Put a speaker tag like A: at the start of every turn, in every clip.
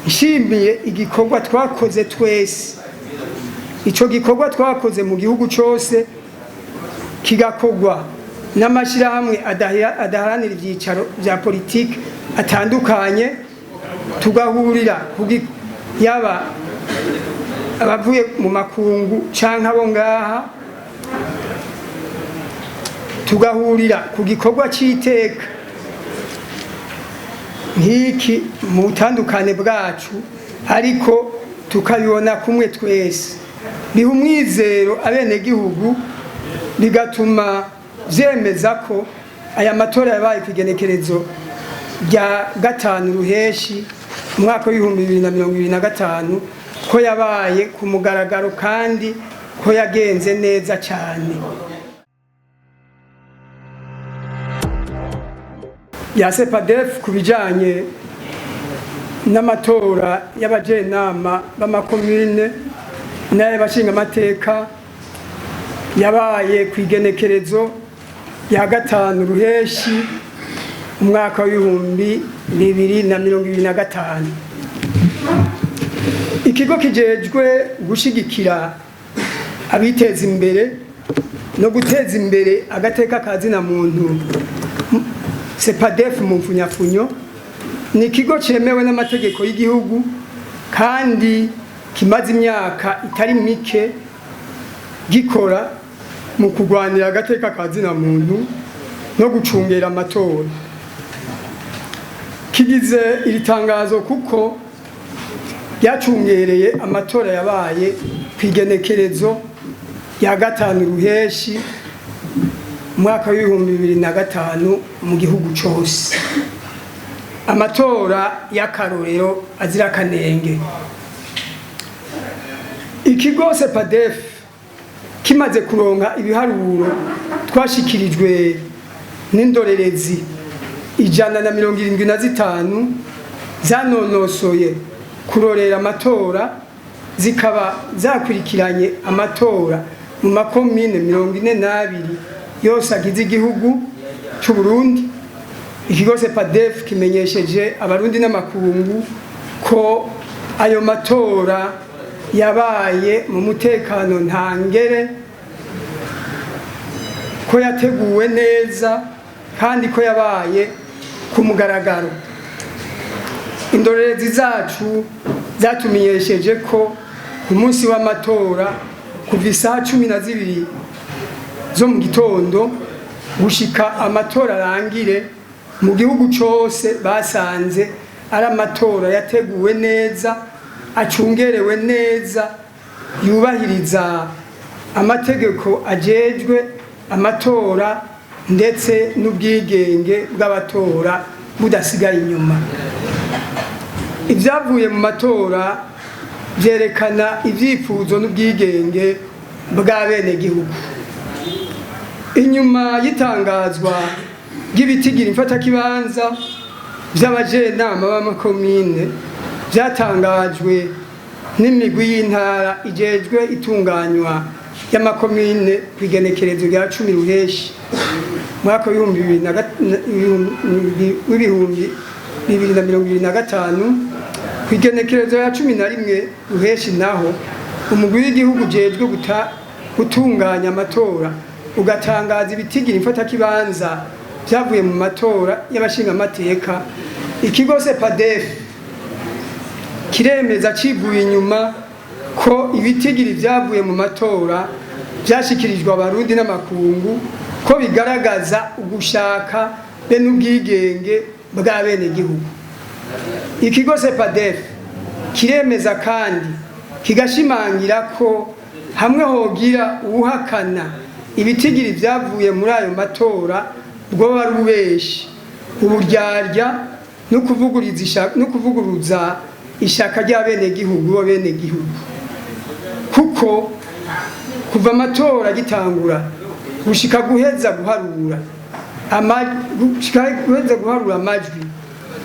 A: Nshimiye igikorwa twakoze twese, ico gikorwa twakoze mu gihugu cose, kigakorwa n'amashyirahamwe adaharanira ivyicaro vya politiki atandukanye, tugahurira yaba abavuye mu makungu canke abo ngaha, tugahurira ku gikorwa c'iteka nk'iki mu butandukane bwacu, ariko tukabibona kumwe twese, biha umwizero abenegihugu, bigatuma vyemeza ko aya matora yabaye ku igenekerezo rya 5 Ruheshi umwaka w'2025 ko yabaye ku mugaragaro kandi ko yagenze neza cyane. Ya SEPADEF ku bijanye n'amatora y'abajenama b'amakomine n'ay'abashingamateka yabaye ku igenekerezo rya 5 Ruheshi umwaka w'2025. Ikigo kijejwe gushigikira abiteza imbere no guteza imbere agateka ka zina muntu, SEPADEF mu mfunyafunyo, ni ikigo cemewe n'amategeko y'igihugu kandi kimaze imyaka itari mike gikora mu kurwanira agateka ka zina muntu no gucungera amatora. Kigize iri tangazo kuko ryacungereye amatora yabaye ku igenekerezo rya 5 Ruheshi umwaka w'2005 mu gihugu cose, amatora y'akarorero azira akanenge. Ikigo SEPADEF kimaze kuronka ibiharuro twashikirijwe n'indorerezi 175 zanonosoye kurorera amatora, zikaba zakurikiranye amatora mu makomine 42 yose agize igihugu c'u Burundi, ikigo SEPADEF kimenyesheje Abarundi n'amakungu ko ayo matora yabaye mu mutekano ntangere, ko yateguwe neza kandi ko yabaye ku mugaragaro. Indorerezi zacu zatumenyesheje ko ku munsi w'amatora, kuva isaha 12 zo mu gitondo gushika amatora arangire, mu gihugu cose basanze ari amatora yateguwe neza, acungerewe neza, yubahiriza amategeko ajejwe amatora, ndetse n'ubwigenge bw'abatora budasigaye inyuma. Ibyavuye mu matora vyerekana ivyifuzo n'ubwigenge bw'abenegihugu. Inyuma y'itangazwa ry'ibitigira imfatakibanza vy'abajenama b'amakomine vyatangajwe n'imigwi y'intara ijejwe itunganywa y'amakomine ku igenekerezo rya 10 Ruheshi mwaka w'2025, ku igenekerezo ya 11 Ruheshi naho umugwi w'igihugu ujejwe gutunganya amatora ugatangaza ibitigira imfatakibanza vyavuye mu matora y'abashingamateka, ikigo SEPADEF kiremeza civuye inyuma ko ibitigiri vyavuye mu matora vyashikirijwe Abarundi n'amakungu ko bigaragaza ugushaka be n'ubwigenge bw'abenegihugu. Ikigo SEPADEF kiremeza kandi kigashimangira ko hamwe hogira uwuhakana ibitigiri vyavuye muri ayo matora, bwoba ari ububeshi, uburyarya no kuvuguruza ishaka ry'abenegihugu bo benegihugu, kuko kuva amatora agitangura gushika guheza guharura amajwi,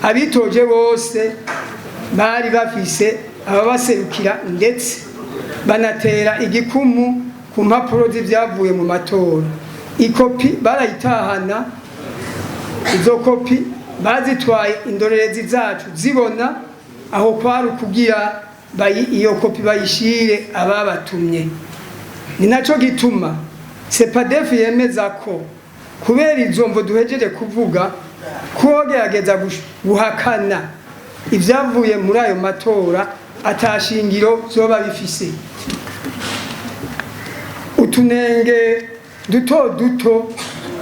A: abitoje bose bari bafise ababaserukira, ndetse banatera igikumu ku mpapuro z'ivyavuye mu matora. Ikopi barayitahana, izo kopi bazitwaye indorerezi zacu zibona. Aho kwari ukugira iyo kopi bayishire ababatumye. Ni naco gituma SEPADEF yemeza ko kubera izo mvo duhejeje kuvuga, kugerageza guhakana ivyavuye muri ayo matora atashingiro vyoba bifise. Utunenge duto duto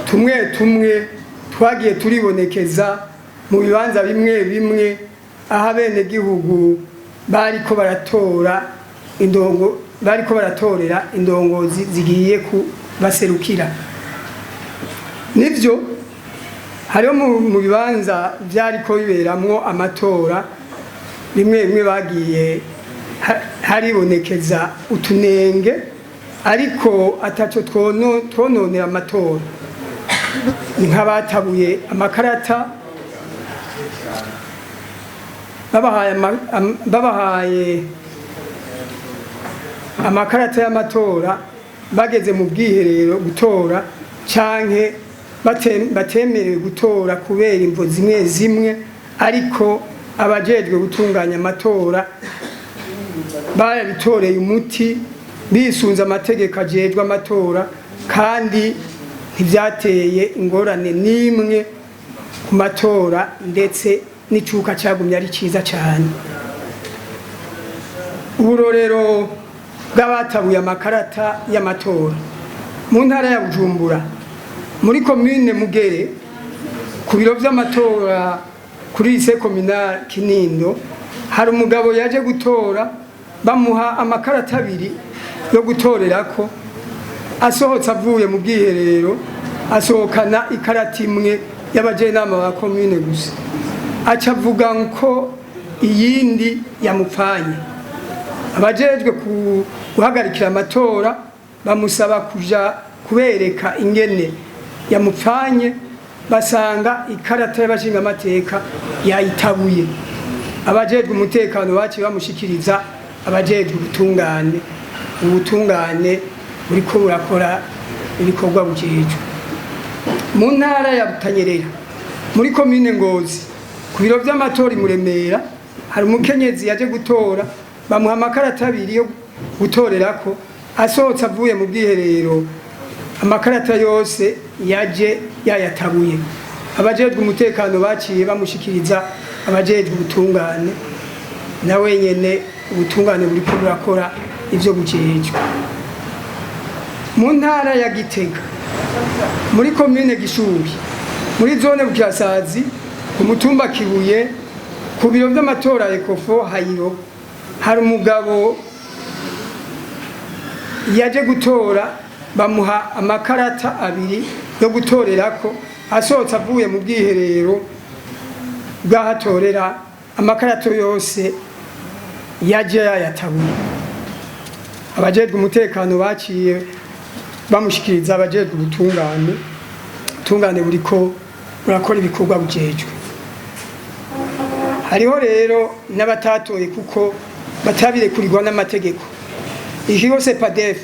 A: tumwe tumwe twagiye turibonekeza mu bibanza bimwe bimwe aho abenegihugu bariko baratora indongo, bariko baratorera indongozi zigiye kubaserukira. Nivyo, hariho mu bibanza vyariko biberamwo amatora bimwe bimwe bagiye haribonekeza utunenge, ariko ataco twononera amatora. Ni nk'abatabuye amakarata, babahaye amakarata y'amatora bageze mu bwiherero gutora, canke batemerewe gutora kubera imvo zimwe zimwe, ariko abajejwe gutunganya amatora barabitoreye umuti bisunze amategeko ajejwe amatora, kandi ntivyateye ingorane n'imwe ku matora, ndetse n'icuka cagumye ari ciza cane. Uburorero bw'abatabuye amakarata y'amatora: mu ntara ya Bujumbura, muri komine Mugere, ku biro vy'amatora kuri lycée communal Kinindo, hari umugabo yaje gutora, bamuha amakarata abiri yo gutorerako. Asohotse avuye mu bwiherero, asohokana ikarata imwe y'abajenama ba komine gusa, aca avuga ko iyindi yamupfanye. Abajejwe guhagarikira amatora bamusaba kuja kubereka ingene yamupfanye, basanga ikarata y'abashingamateka yayitabuye. Abajejwe umutekano baciye bamushikiriza abajejwe ubutungane. Ubutungane buriko burakora ibikorwa bujejwe. Mu ntara ya Butanyerera, muri komine Ngozi, ku biro vy'amatora i Muremera, hari umukenyezi yaje gutora, bamuha amakarata abiri yo gutorerako. Asohotse avuye mu bwiherero, amakarata yose yaje yayatabuye. Abajejwe umutekano baciye bamushikiriza abajejwe ubutungane, na wenyene ubutungane buriko burakora ivyo bujejwe. Mu ntara ya Gitega, muri komine Gishubi, muri zone Bukirasazi, ku mutumba Kibuye, ku biro vy'amatora Ecofo Hayiro, hari umugabo yaje gutora, bamuha amakarata abiri yo gutorerako. Asohotse avuye mu bwiherero bw'ahatorera, amakarata yose yaje yayatabuye. Abajejwe umutekano baciye bamushikiriza abajejwe ubutungane. Ubutungane buriko burakora ibikorwa bujejwe. Hariho rero n'abatatoye kuko batabirekurirwa n'amategeko. Ikigo SEPADEF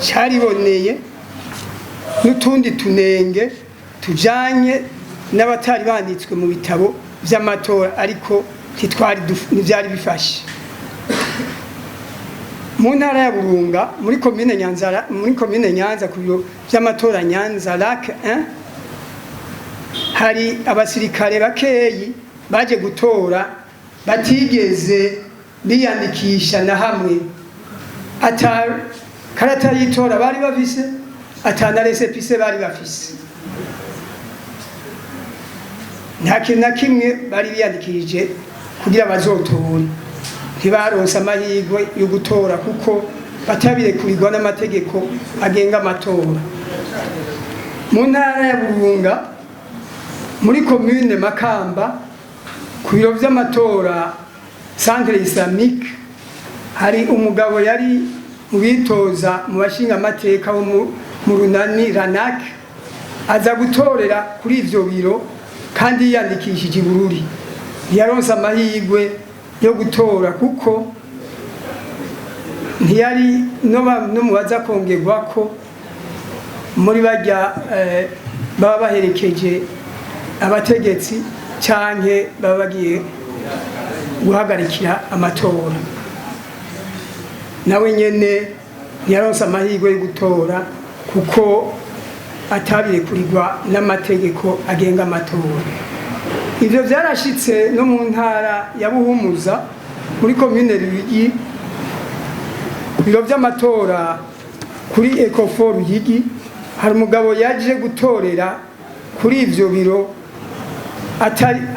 A: cariboneye n'utundi tunenge tujanye n'abatari banditswe mu bitabo vy'amatora, ariko ntitwari ntivyari bifashe. Mu ntara ya Burunga, muri komine Nyanza, muri komine Nyanza, ku biro vy'amatora Nyanza Lac 1, hari abasirikare bakeyi baje gutora batigeze biyandikisha na hamwe, ata karata y'itora bari bafise, ata na récépissé bari bafise, nta kintu na kimwe bari biyandikishije kugira bazotore. Ntibaronse amahirwe yo gutora kuko batabirekurirwa n'amategeko agenga amatora. Mu ntara ya Burunga, muri komine Makamba, ku biro vy'amatora Centre Islamique, hari umugabo yari mu bitoza mu bashingamateka bo mu runani Ranak, aza gutorera kuri ivyo biro kandi yiyandikishije i Bururi. Ntiyaronse amahirwe yo gutora kuko ntiyari no mu baza kongerwa ko muri barya baba baherekeje abategetsi canke baba bagiye. Guhagarikira amatora, nawe nyene ntiyaronse amahirwe yo gutora kuko atabirekurirwa n'amategeko agenga amatora. Ivyo vyarashitse no mu ntara ya Buhumuza, muri komine Ruyigi, ku biro vy'amatora kuri Ecofo Ruyigi. Hari umugabo yaje gutorera kuri ivyo biro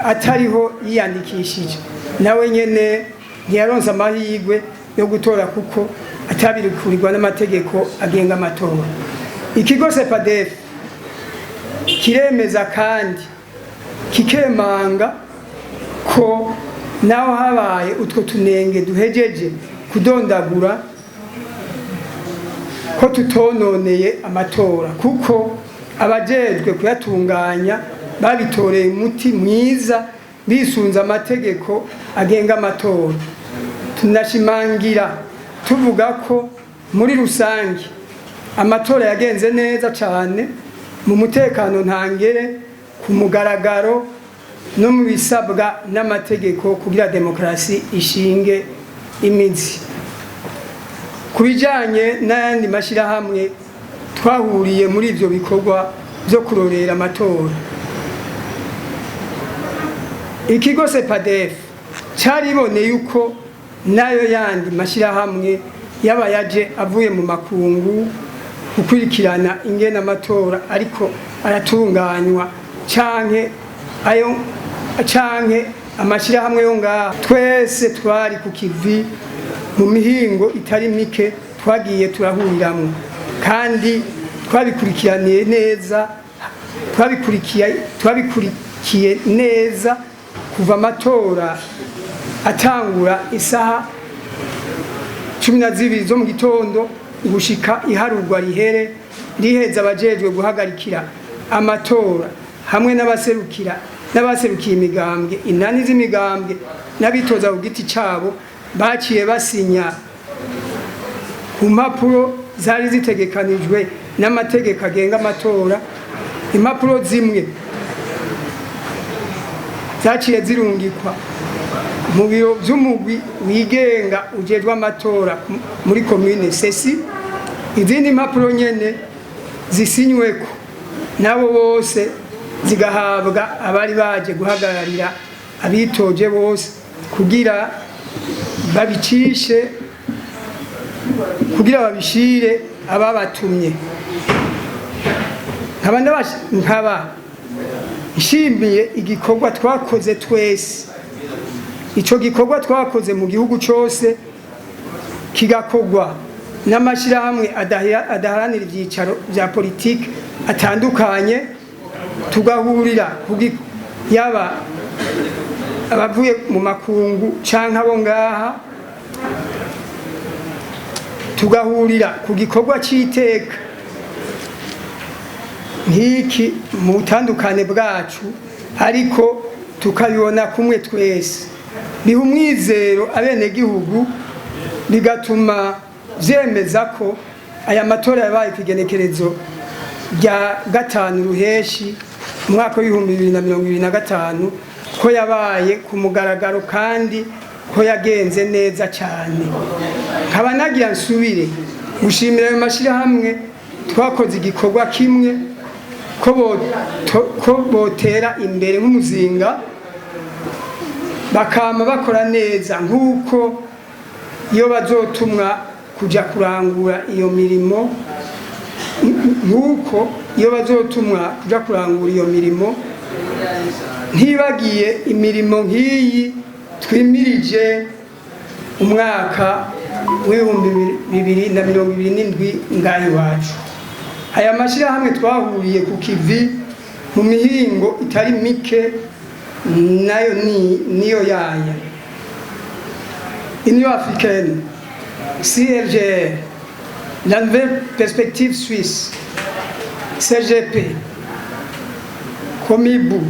A: atariho yiyandikishije. Nawe nyene ntiyaronse amahirwe yo gutora kuko atabirekurirwa n'amategeko agenga amatora. Ikigo SEPADEF kiremeza kandi kikemanga ko naho habaye utwo tunenge duhejeje kudondagura, ko tutononeye amatora, kuko abajejwe kuyatunganya babitoreye umuti mwiza bisunze amategeko agenga amatora. Tunashimangira tuvuga ko muri rusange amatora yagenze neza cyane, mu mutekano ntangere, ku mugaragaro no mu bisabwa n'amategeko kugira demokarasi ishinge imizi. Ku bijyanye n'ayandi mashyirahamwe twahuriye muri ibyo bikorwa byo kurorera amatora, ikigo SEPADEF cariboneye uko nayo yandi mashyirahamwe yaba yaje avuye mu makungu gukurikirana ingene amatora ariko aratunganywa, canke ayo canke amashyirahamwe yo ngaha, twese twari ku kivi mu mihingo itari mike twagiye turahuriramwo, kandi twabikurikiraniye neza, twabikurikiye neza kuva amatora atangura isaha 12 zo mu gitondo gushika iharurwa rihere. Riheza, abajejwe guhagarikira amatora hamwe n'abaserukiye imigambwe, inani z'imigambwe n'abitoza ku giti cabo baciye basinya ku mpapuro zari zitegekanijwe n'amategeko agenga amatora. Impapuro zimwe zaciye zirungikwa mu biro vy'umugwi wigenga ujejwe amatora muri komine CECI. Izindi mpapuro nyene zisinyweko nabo bose zigahabwa abari baje guhagararira abitoje bose kugira babicishe, kugira babishire ababatumye. Nkaba nshimiye igikorwa twakoze twese. Ico gikorwa twakoze mu gihugu cose, kigakorwa n'amashyirahamwe adaharanira ivyicaro vya politiki atandukanye, tugahurira yaba abavuye mu makungu canke abo ngaha, tugahurira ku gikorwa c'iteka nk'iki mu butandukane bwacu, ariko tukabibona kumwe twese, biha umwizero abenegihugu, bigatuma vyemeza ko aya matora yabaye ku igenekerezo rya 5 Ruheshi umwaka w'2025, ko yabaye ku mugaragaro kandi ko yagenze neza cyane. Nkaba nagira nsubire gushimira ayo mashyirahamwe twakoze igikorwa kimwe, ko botera imbere nk'umuzinga, bakama bakora neza nk'uko iyo bazotumwa kuja kurangura iyo mirimo, nk'uko iyo bazotumwa kuja kurangura iyo mirimo, ntibagiye imirimo nk'iyi twimirije umwaka w'2027 ngaha iwacu. Aya mashyirahamwe twahuriye ku kivi mu mihingo itari mike nayo ni niyo yaya: Union africaine, CIRGL, la Nouvelle Perspective Suisse, CGP, Comibu,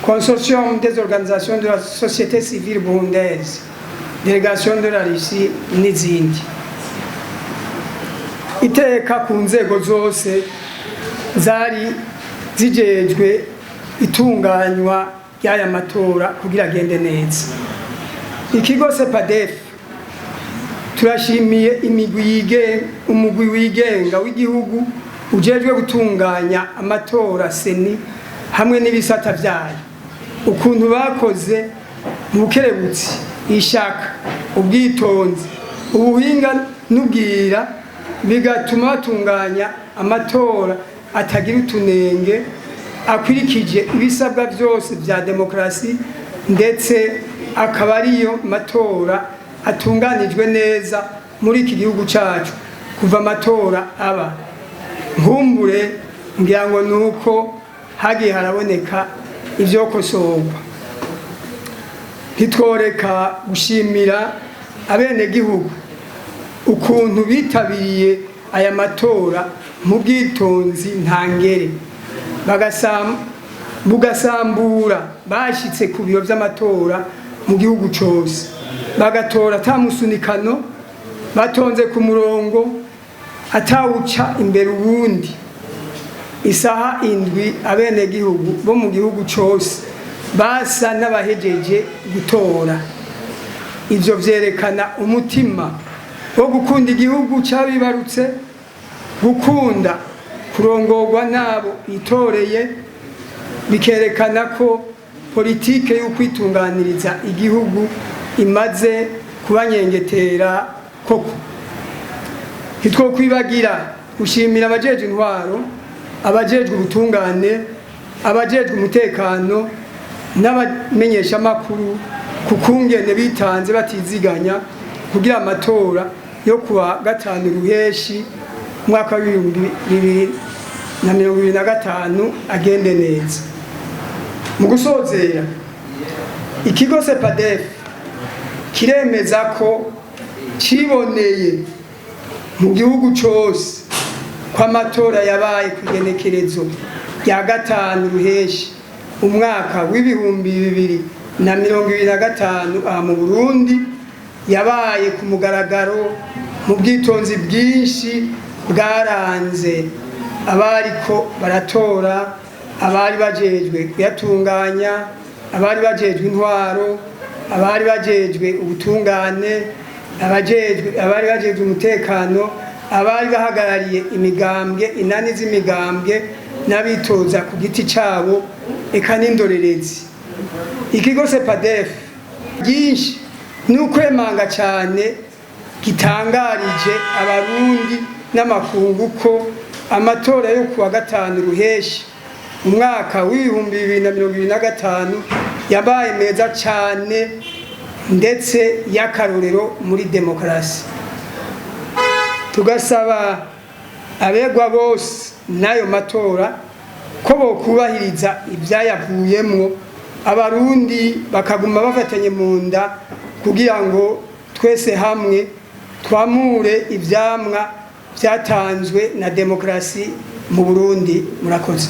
A: Consortium des organisations de la société civile burundaise, délégation de la Russie n'izindi. Iteka ku nzego zose zari zijejwe itunganywa ry'aya matora kugira agende neza. Ikigo SEPADEF turashimiye imigwi yigenga, umugwi wigenga w'igihugu ujejwe gutunganya amatora CENI hamwe n'ibisata vyayo, ukuntu bakoze mu bukerebutsi, ishaka, ubwitonzi, ubuhinga n'ubwira, bigatuma batunganya amatora atagira utunenge, akurikije ibisabwa byose vya demokarasi, ndetse akaba ariyo matora atunganijwe neza muri iki gihugu cacu kuva amatora aba. Nkumbure ngira ngo nuko hagiye haraboneka ivyokosorwa. Ntitworeka gushimira abenegihugu ukuntu bitabiriye aya matora mu bwitonzi ntangere, bugasambura bashitse ku biro vy'amatora mu gihugu cose, bagatora ata musunikano, batonze ku murongo atawuca imbere uwundi. Isaha 7 abenegihugu bo mu gihugu cose basa n'abahejeje gutora. Ivyo vyerekana umutima wo gukunda igihugu cabibarutse, gukunda kurongorwa n'abo bitoreye, bikerekana ko politike y'ukwitunganiriza igihugu imaze kubanyengetera koko. Ntitwokwibagira gushimira abajejwe intwaro, abajejwe ubutungane, abajejwe umutekano n'abamenyeshamakuru ku kungene bitanze batiziganya kugira amatora yo kuwa 5 Ruheshi umwaka w'2025 agende neza. Mu gusozera, ikigo SEPADEF kiremeza ko ciboneye mu gihugu cose ko amatora yabaye ku igenekerezo rya 5 Ruheshi umwaka w'2025 aha mu Burundi yabaye ku mugaragaro, mu bwitonzi bwinshi bwaranze abariko baratora, abari bajejwe kuyatunganya, abari bajejwe intwaro, abari bajejwe ubutungane, abari bajejwe umutekano, abari bahagarariye imigambwe, inani z'imigambwe n'abitoza ku giti cabo, eka n'indorerezi. Ikigo SEPADEF byinshi ni ukwemanga cyane gitangarije Abarundi n'amakungu ko amatora yo kuwa 5 Ruheshi umwaka w'2025 yabaye meza cyane, ndetse y'akarorero muri demokarasi. Tugasaba abegwa bose n'ayo matora ko bokubahiriza ibyayavuyemwo, Abarundi bakaguma bafatanye mu nda kugira ngo twese hamwe twamure ivyamwa vyatanzwe na demokarasi mu Burundi. Murakoze.